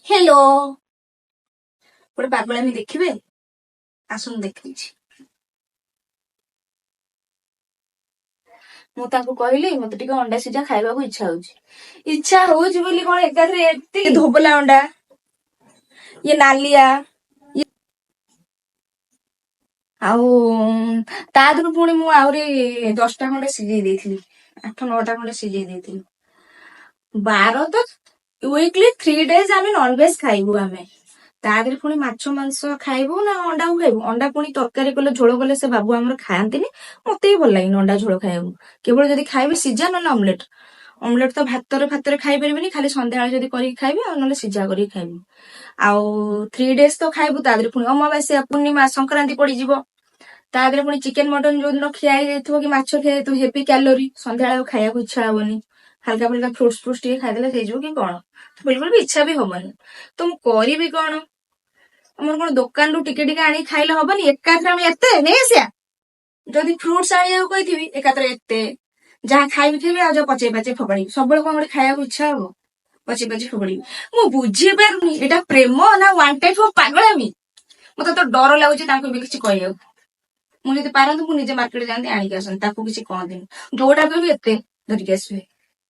Hello, ଗୋଟେ ପାଗଳାମି ଦେଖିବେ, ଆସନ୍ତୁ ଦେଖେଇଛି। ମୁଁ ତାଙ୍କୁ କହିଲି ମତେ ଟିକେ ଅଣ୍ଡା ସିଝା ଖାଇବାକୁ ଇଚ୍ଛା ହଉଛି। ଇଚ୍ଛା ହଉଛି ବୋଲି କଣ ଏକାଥରେ ଏତେ ଧୋବଲା ଅଣ୍ଡା, ଇଏ ନାଲିଆ, ଆଉ ତା ଦେହରୁ ପୁଣି ମୁଁ ଆହୁରି 10ଟା ଖଣ୍ଡେ ସିଝେଇ ଦେଇଥିଲି, 8-9ଟା ଖଣ୍ଡେ ସିଝେଇ ଦେଇଥିଲି। ବାର ତ ୱିକଲି 3 ଡେଜ ଆମେ ନନଭେଜ ଖାଇବୁ ଆମେ। ତା ଦେହରେ ପୁଣି ମାଛ ମାଂସ ଖାଇବୁ ନା ଅଣ୍ଡାକୁ ଖାଇବୁ? ଅଣ୍ଡା ପୁଣି ତରକାରୀ କଲେ, ଝୋଳ କଲେ ସେ ବାବୁ ଆମର ଖାଆନ୍ତିନି। ମତେ ବି ଭଲ ଲାଗେନି ଅଣ୍ଡା ଝୋଳ ଖାଇବାକୁ। କେବଳ ଯଦି ଖାଇବେ ସିଝା, ନହେଲେ ଅମଲେଟ। ଅମଲେଟ ତ ଭାତରେ ଫାତରେ ଖାଇପାରିବେନି, ଖାଲି ସନ୍ଧ୍ୟାବେଳେ ଯଦି କରିକି ଖାଇବେ, ଆଉ ନହେଲେ ସିଝା କରିକି ଖାଇବୁ। ଆଉ 3 ଡେଜ ତ ଖାଇବୁ, ତା ଦେହରେ ପୁଣି ଅମାବାସ୍ୟା, ପୂର୍ଣ୍ଣିମା, ସଂକ୍ରାନ୍ତି ପଡିଯିବ। ତା ଦେହରେ ପୁଣି ଚିକେନ ମଟନ ଯୋଉଦିନ ଖିଆ ହେଇଯାଇଥିବ କି ମାଛ ଖିଆ ହେଇଯାଇଥିବ, ହେଭି କ୍ୟାଲୋରି, ସନ୍ଧ୍ୟାବେଳେ ଆଉ ଖାଇବାକୁ ଇଚ୍ଛା ହବନି। ହାଲକା ଫୁଲକା ଫ୍ରୁଟ୍ସ ଫ୍ରୁଟ୍ସ ଟିକେ ଖାଇଦେଲେ ହେଇଯିବ କି କଣ, ବିଲକୁଲ ବି ଇଚ୍ଛା ବି ହବନି। ତ ମୁଁ କରିବି କଣ? ଆମର କଣ ଦୋକାନରୁ ଟିକେ ଟିକେ ଆଣିକି ଖାଇଲେ ହବନି? ଏକାଥରେ ଆମେ ଏତେ ନେଇ ଆସିବା। ଯଦି ଫ୍ରୁଟ୍ସ ଆଣିବାକୁ କହିଥିବି, ଏକାଥରେ ଏତେ ଯାହା ଖାଇବି ଖାଇବି, ଆଉ ଯାହା ପଚେଇ ପାଚେଇ ଫୋପାଡିବି। ସବୁବେଳେ କଣ ଗୋଟେ ଖାଇବାକୁ ଇଚ୍ଛା ହବ? ପଚେଇ ପାଚେଇ ଫୋପାଡିବି। ମୁଁ ବୁଝିପାରୁନି ଏଇଟା ପ୍ରେମ ନା ୱାନ୍ ଟାଇପ୍ ଅଫ ପାଗଳାମି। ମତେ ତ ଡର ଲାଗୁଛି ତାଙ୍କୁ ବି କିଛି କହିବାକୁ। ମୁଁ ଯଦି ପାରନ୍ତି, ମୁଁ ନିଜେ ମାର୍କେଟ ଯାଆନ୍ତି, ଆଣିକି ଆସନ୍ତି। ତାକୁ କିଛି କହନ୍ତିନି। ଯୋଉଟା କହିବି ଏତେ ଧରିକି ଆସିବେ।